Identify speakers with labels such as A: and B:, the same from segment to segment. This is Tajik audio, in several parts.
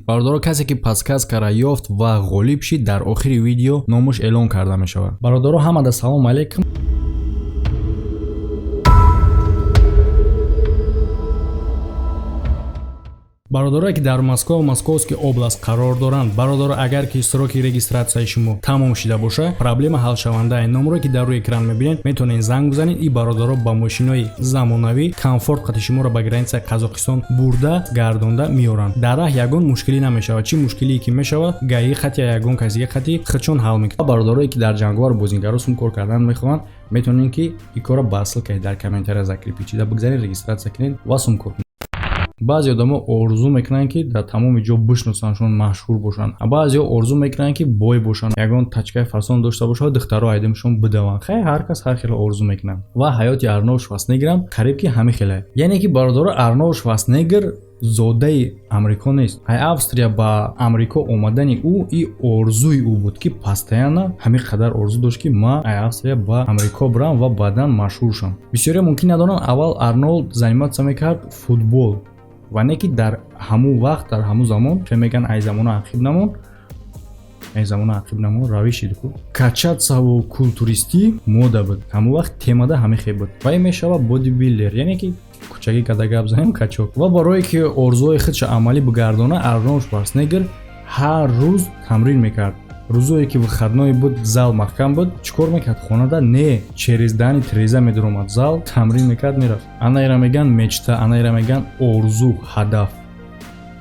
A: Бародаро, касе ки подсказкара ёфт ва ғолиб шид, дар охири видео номаш эълон карда мешавад. Бародаро, ҳамада салом алейкум. Бародарое, ки дар Москва ва Московский область қарор доранд, бародаро, агар ки сроки регистратсияи шумо тамом шида боша, проблема ҳалшавандаи. Номере, ки дар рӯи экран мебинед, метавонед занг бизанед. И бародаро ба мошинои замонавӣ комфорт қати шуморо ба границаи Қазоқистон бурда гардонда меоранд. Дар раҳ ягон мушкилӣ намешавад. Чӣ мушкилие ки мешавад, ГАИ хати, ягон касига хати худшон ҳал мекунад. Бародарое, ки дар ҷанговар бозингаро сум кор кардан мехоҳанд, метавонед, ки ин корро ба ссылкаи дар комментария закрепить шида бигзаред, регистратсия кунед ва сум кор кунед. Баъзе одамо орзу мекунанд, ки дар тамоми ҷо бишносандшон, машҳур бошанд. Баъзеҳо орзу мекунанд, ки бой бошанд, ягон тачкаи фасон дошта бошанд, духтаро айдимшон бидаванд. Хай, ҳар кас ҳар хел орзу мекунад. Ва ҳаёти Арнолд Шварценеггерам қариб ки ҳамин хеле. Яъне ки, бародаро, Арнолд Шварценеггер зодаи Амрико нест. Ай Австрия ба Амрико омадани ӯ и орзуи ӯ буд, ки постоянно ҳамин қадар орзу дошт, ки ман ай Австрия ба Амрико бирам ва баъдан машҳур шавам. Бисёриҳо мумкин надонанд, аввал Арнолд заниматься мекард футбол, ва не ки дар ҳамун вақт, дар ҳамун замон, че мегӯянд, ай замона ақиб намон, ай замона ақиб намон, равиши ку качаться-ву культуристӣ мода буд. Ҳамун вақт темада ҳамин хел буд. Ва ин мешавад бодибилдер, яъне ки кӯчагӣ када гап занем, качок. Ва барое ки орзуҳои худша амалӣ бигардона, Арнолд Шварценеггер ҳар рӯз тамрин мекард. Рӯзое ки выходной буд, зал маҳкам буд, чӣ кор мекард? Хонада не, через дани треза медуромад зал, тамрин мекард, мерафт. Анаира мегӯянд мечта, анаира мегӯянд орзу, ҳадаф.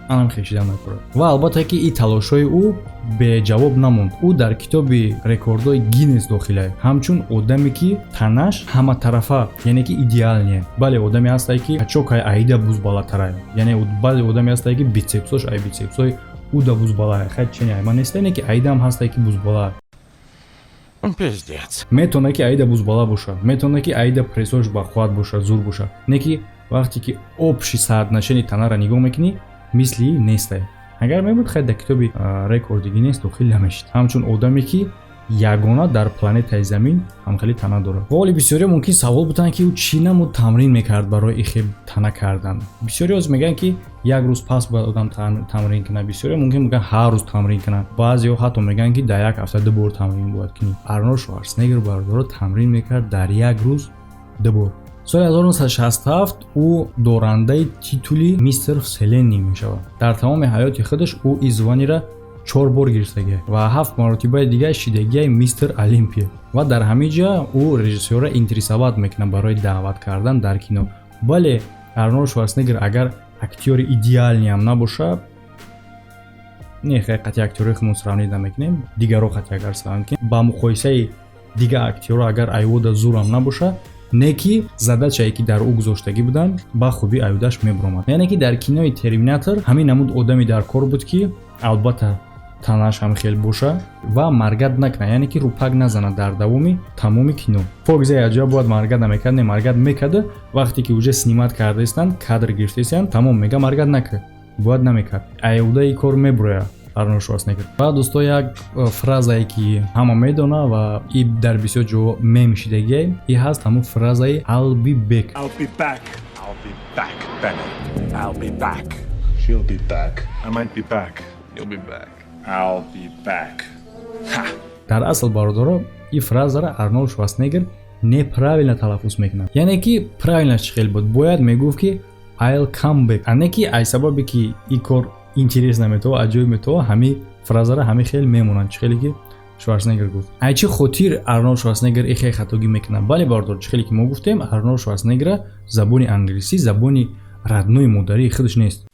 A: Анам хешидан накорад. Ва албатта ки ин талошҳои ӯ беҷавоб намонд. Ӯ дар китоби рекордҳои Гиннес дохила ҳамчун одаме, ки танаш ҳаматарафа, яъне ки идеальный. Бале, одаме ҳастае, ки качокай аида бузбалатарай, яъне бале, одаме ҳастае, ки битсепсош ай битсепсои уда бузбалае. Хай, чени ай ман неста, не ки аидаам ҳастае, ки бузбала.
B: Пиздец.
A: Метавонад, ки аида бузбала бошад, метавонад, ки аида прессош бақувват бошад, зур бошад, не ки вақте ки общий соотношение танара нигоҳ мекунӣ, мисли нестай. Агар мебуд, хай, дар китоби рекорди Гиннес дохил намешид ҳамчун одаме, ки ягона дар планетаи Замин ҳамхели тана дорад. Ва оли бисёриҳо мумкин савол бутанд, ки ӯ чӣ намуд тамрин мекард барои ихеб тана кардан. Бисёриҳо мегӯянд, ки як рӯз пас бояд одам тамрин кунад. Бисёриҳо мумкин мегӯянд, ҳар рӯз тамрин кунад. Баъзеҳо ҳатто мегӯянд, ки дар як ҳафта ду бор тамрин бояд кунӣ. Арнолд Шварценеггер, бародаро, тамрин мекард дар як рӯз ду бор. Соли 1967 ӯ дорандаи титули Мистер Вселенная мешавад. Дар тамоми ҳаёти худаш ӯ ин званиеро чор бор гирифтагия ва ҳафт маротибаи дигар шидагияи Мистер Олимпия. Ва дар ҳамин ҷа ӯ режиссёрро интересовать мекунад барои даъват кардан дар кино. Бале, Арнолд Шварценеггер агар актёри идеальныйам набошад, не, хай, қати актёрои худмон сравнить намекунем, дигаро қати агар сравнить кунем, ба муқоисаи дигар актёрро агар айвода зурам набошад, не ки задачае, ки дар ӯ гузоштагӣ буданд, ба хубӣ аюдаш мебуромад. Яъне ки дар кинои Терминатор ҳамин намуд одами дар кор буд, ки албатта танаш ҳам хел боша ва моргать накунад, яъне ки рӯпак назанад дар давоми тамоми кино. Фокзе аҷаб бояд моргать намекард, не, моргать мекард. Вақте ки уже снимать кардаистанд, кадр гирифтаистанд, тамом, мега моргать накард, бояд намекард, аюдаи кор мебурояд Арнолд Шварценеггер. Ва дӯсто, як фразае, ки ҳама медона ва и дар бисёр ҷо мем шидагиай, и ҳаст ҳамун фразаи "I'll be back".
C: I'll be back.
B: I'll be back, Benny. I'll be back.
C: She'll be back. I might be back.
B: You'll be back.
C: I'll be back. Ha!
A: Дар асл, бародаро, ин фразаро Арнолд Шварценеггер неправильно талаффуз мекунад. Яъне ки правильно чӣ хел буд? Бояд мегуфт, ки "I'll come back", а не ки ай сабабе, ки ин кор интерес наметова, аҷоиб метова, ҳамин фразаро ҳамин хел мемонанд, чӣ хеле ки Шварценеггер гуфт. Ай чӣ хотир Арнолд Шварценеггер и хел хатогӣ мекунад? Бале, бародар, чӣ хеле ки мо гуфтем, Арнолд Шварценеггера забони англисӣ забони родной, модарии худаш нест.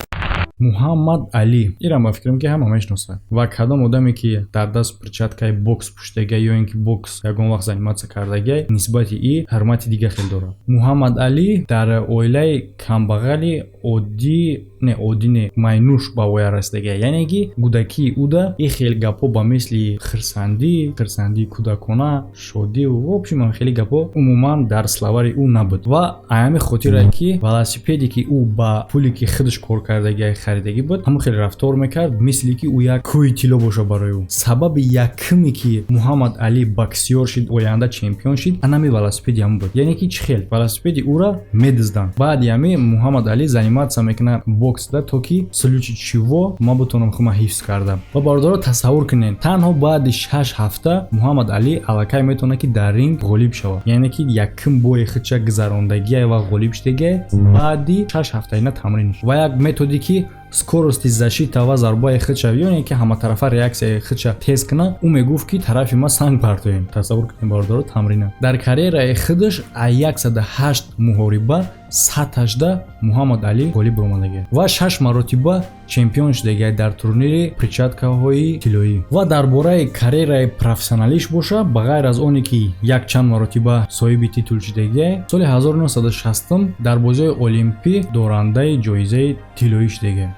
A: Муҳаммад Алӣ, ирам ба фикрам, ки ҳама мешиносад. Ва кадом одаме, ки дар даст перчаткаи бокс пӯшидагия ё ин ки бокс ягон вақт заниматься кардагия, нисбати и ҳурмати дига хел дорад. Муҳаммад Алӣ дар оилаи камбағали оддӣ, не, оддӣ не, майнуш ба воя расидагия. Яъне ки кӯдакии уда и хел гапҳо ба мисли хирсандӣ, хирсандии кӯдакона, шодӣ, в общем, хеле гапҳо умуман дар словари ӯ набуд. Ва ҳамин хотире, ки велосипеде, ки ӯ ба пуле, ки худаш кор кардагия, Харидагӣ буд, ҳамон хеле рафтор мекард, мисли ки ӯ як кӯҳи тилло боша барои ӯ. Сабаби якуме, ки Муҳаммад Али боксёр шид, оянда чемпион шид, анами велосипеди ҳамон буд. Яъне ки чӣ хел велосипеди ӯра медизданд. Баъди ҳами Муҳаммад Али заниматься мекунад боксда, то ки случай чего ман бутонам хума ҳифз кардам. Ва, бародаро, тасаввур кунед, танҳо баъди 6 ҳафта Муҳаммад Али аллакай метавонад, ки дар ринг ғолиб шавад. Яъне ки якум бои худша гузарондагия ва ғолиб шудагия баъди 6 ҳафтаина тамринш. Ва як методе, ки скорости защита ва зарбаи худша, ё ки ҳаматарафа реаксияи худша тез кунад, ӯ мегуфт, ки тарафи ма санг партоем. Тасаввур кунед, бародаро, тамрина. Дар карьераи худаш а 108 муҳориба 118 Муҳаммад Али ғолиб баромадагия ва шаш маротиба чемпион шудагия дар турнири перчаткаҳои тиллоӣ. Ва дар бораи карьераи профессионалиш боша, ба ғайр аз оне ки якчанд маротиба соҳиби титул шудагия, соли 1960 дар бозиҳои олимпӣ дорандаи ҷоизаи тиллоӣ шудагия.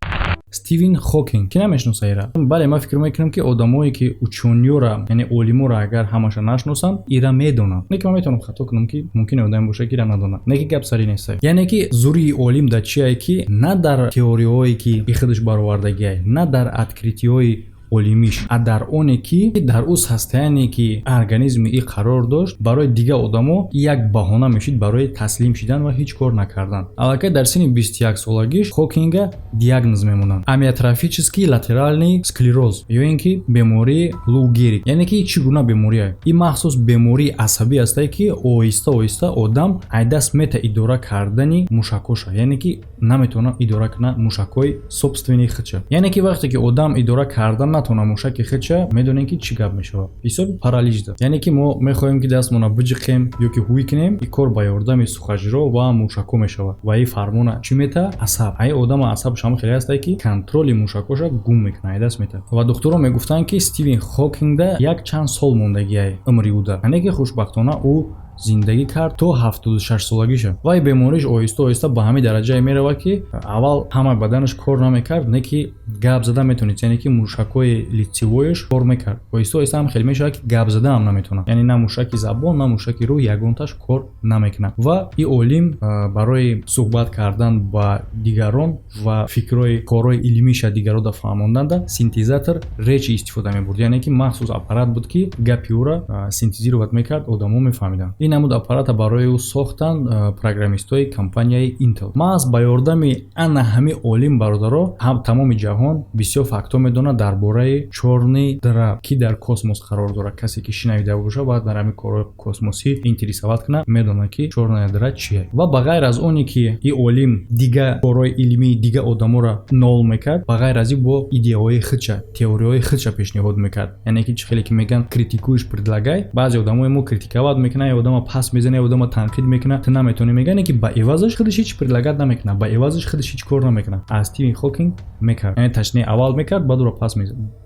A: Стивен Хокинг ки намешноса ира? Бале, ман фикр мекунам, ки одамое, ки учёныёра, яъне олиморо, агар ҳамаша нашиносанд, ира медонанд. Не ки ман метавонам хато кунам, ки мумкин одаме бошад, ки ира надонад, не ки гап сари неста. Яъне ки зурии олим дар чие, ки на дар теориҳое, ки и худаш баровардагиай, на дар открытиҳои олимиш, а дар оне, ки дар ӯ состояние, ки организми и қарор дошт, барои дигар одамо як баҳона мешид барои таслим шидан ва ҳеҷ кор накардан. Аллакай дар синни 21 солагиш Хокинга диагноз мемонанд: амиотрофический латеральный склероз, ё ин ки бемории Лу Гериг. Яъне ки чӣ гуна беморие? Ин махсус бемории асабӣ ҳастае, ки оҳиста оҳиста одам айдаст мета идора кардани мушакҳоша, яъне ки наметавонад идора кунад мушакҳои собственный худша. Яъне ки вақте ки одам идора карда натавонад мушаки худша, медонем, ки чӣ гап мешавад, ҳисоби паралич да. Яъне ки мо мехоҳем, ки дастмона биҷиқем ё ки ҳуй кунем, ин кор ба ёрдами сухожилиҳо ва мушакҳо мешавад. Ва ин фармона чӣ мета? Асаб. Ай одама асабаш ҳама хеле ҳастае, ки контроли мушакҳоша гум мекунад, айдаст метавад. Ва духтурон мегуфтанд, ки Стивен Хокингда як чанд сол мондагиай умри ӯда. Яъне ки хушбахтона ӯ зиндагӣ кард то 76 солагиша. Вай бемориш оҳиста оҳиста ба ҳамин дараҷае меравад, ки аввал ҳама баданаш кор намекард, не ки гап зада метавонист, яъне ки мушакҳои лицевояш кор мекард. Оҳиста оҳиста ҳам хеле мешавад, ки гап зада ҳам наметавонад, яъне на мушаки забон, на мушаки рӯ, ягонташ кор намекунад. Ва ин олим барои суҳбат кардан ба дигарон ва фикрҳои корҳои илмиша дигарода фаҳмонданда синтезатор речи истифода мебурд. Яъне ки махсус аппарат буд, ки гапи ӯра синтезировать мекард, одамо мефаҳмиданд. Ин намуд аппарата барои ӯ сохтанд программистҳои компанияи Intel. Маҳз ба ёрдами ана ҳамин олим, бародаро, ҳам тамоми ҷаҳон бисёр фактҳо медонад дар бораи чёрный дыра, ки дар космос қарор дорад. Касе ки шинавида бошад ва дар ҳамин корҳои космосӣ интересовать кунад, медонад, ки чёрная дыра чие. Ва ба ғайр аз оне ки ин олим дига корҳои илмии дига одаморо нол мекард, ба ғайр аз ин бо идеяҳои худша, теориҳои худша пешниҳод мекард. Яъне ки чӣ хеле ки мегӯянд, критикуешь — предлагай. Баъзе одамои мо критиковать мекунанд, я одама пас мезанад, я одама танқид мекунад, ту наметавонӣ мегӯянд, ки ба ивазаш худаш ҳеҷ предлагать намекунад, ба ивазаш худаш ҳеҷ кор намекунад. А Стивен Хокинг мекард, яъне точнее аввал мекард, баъд ӯро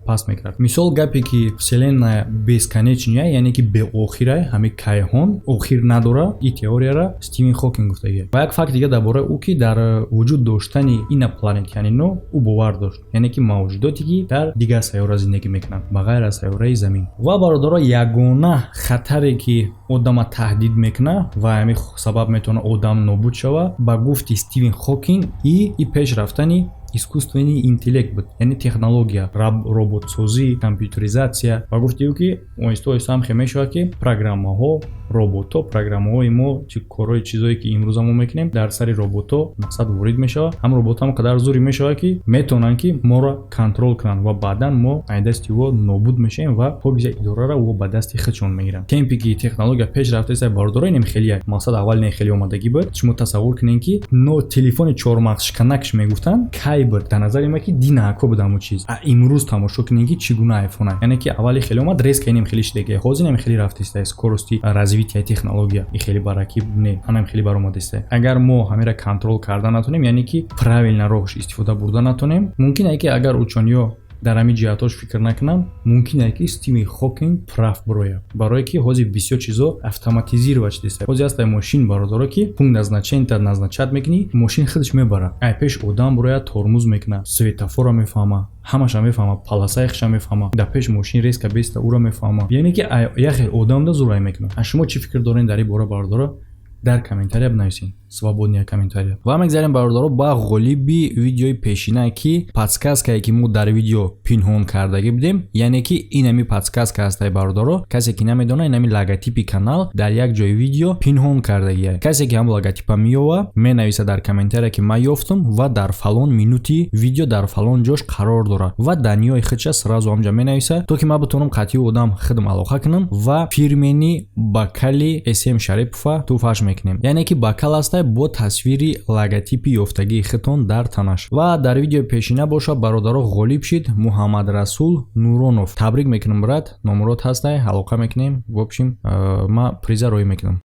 A: пас мекард. Мисол, гапе ки вселенная бесконечная, яъне ки беохира, ҳамин кайҳон охир надора, и теорияра Стивен Хокинг гуфтагия. Ва як факт дига дар бораи ӯ, ки дар вуҷуд доштани инопланетянино ӯ бовар дошт, яъне ки мавҷудоте, ки дар дигар сайёра зиндагӣ мекунанд, ба ғайр аз сайёраи Замин. Ва, бародаро, ягона хатаре, ки одама таҳдид мекунад ва ҳамин сабаб метавонад одам нобуд шавад, ба гуфти Стивен Хокинг, и пеш рафтани искусственный интеллект буд, яъне технология, роботсозӣ, компютеризатсия. Ва гуфти ӯ, ки оҳиста оҳиста ҳам хел мешавад, ки программаҳо, роботҳо, программаҳои мо, корҳои чизое, ки имрӯза мо мекунем, дар сари роботҳо мақсад ворид мешавад. Ҳам роботҳо ҳам қадар зури мешавад, ки метавонанд, ки моро контрол кунанд, ва баъдан мо ай дасти ӯ нобуд мешавем ва покиза идораро ӯ ба дасти худшон мегиранд. Темпе ки технология пеш рафтааст, бародаро, инем хеле мақсад аввал не хеле омадагӣ буд. Шумо тасаввур кунед, ки но телефони чормағзшиканакш мегуфтанд, кай буд? Дар назари ма, ки динако буд ҳамон чиз. А имрӯз тамошо кунед, ки чӣ гуна айфона. Яъне ки аввали хеле омад, резко инем хеле шидаги, ҳозир инем хеле рафтааст. Скорости развития технология и хеле баракӣ не, анам хеле баромадааст. Агар мо ҳамира контрол карда натонем, яъне ки правильно роҳш истифода бурда натонем, мумкин ае, ки агар учёныё дар ҳамин ҷиҳатҳош фикр накунанд, мумкин ае, ки Стивен Хокинг прав бирояд. Барое ки ҳозир бисёр чизо автоматизировать шудааст. Ҳозир ҳастае мошин, бародаро, ки пункт назначения назначать мекунӣ, мошин худаш мебарад. Ай пеш одам бирояд, тормоз мекунад, светофорро мефаҳмад, ҳамаша мефаҳмад, полосаи хиша мефаҳмад, дар пеш мошин резко беста, ӯро мефаҳмад. Яъне ки як хел одам да зурай мекунад. А шумо чӣ фикр доред дар ин бора, бародаро? Дар комментария бинависед, свободный комментария. Ва мегзарем, бародаро, ба ғолиби видеои пешина, ки подсказкае ки мо дар видео пинҳон кардагӣ будем, яъне ки инами подсказка ҳастай, бародаро. Касе ки намедона, инами логотипи канал дар як ҷои видео пинҳон кардагия. Касе ки ҳам логотипа меёва, менависа дар комментария, ки ман ёфтум ва дар фалон минути видео дар фалон ҷош қарор дорад, ва данныеи худша сразу ҳамҷа менависа, то ки ман битонам қатъи одам худам алоқа кунам ва фирменный бокали СМ Шарипова туҳфаш мекунем, яъне ки бокал ҳастай бо тасвири логотипи ёфтагии худтон дар танаш. Ва дар видеои пешина боша, бародаро, ғолиб шид Муҳаммадрасул Нуронов. Табрик мекунам, брат, номурод ҳастай, алоқа мекунем. В общем, ман приза роӣ мекунам.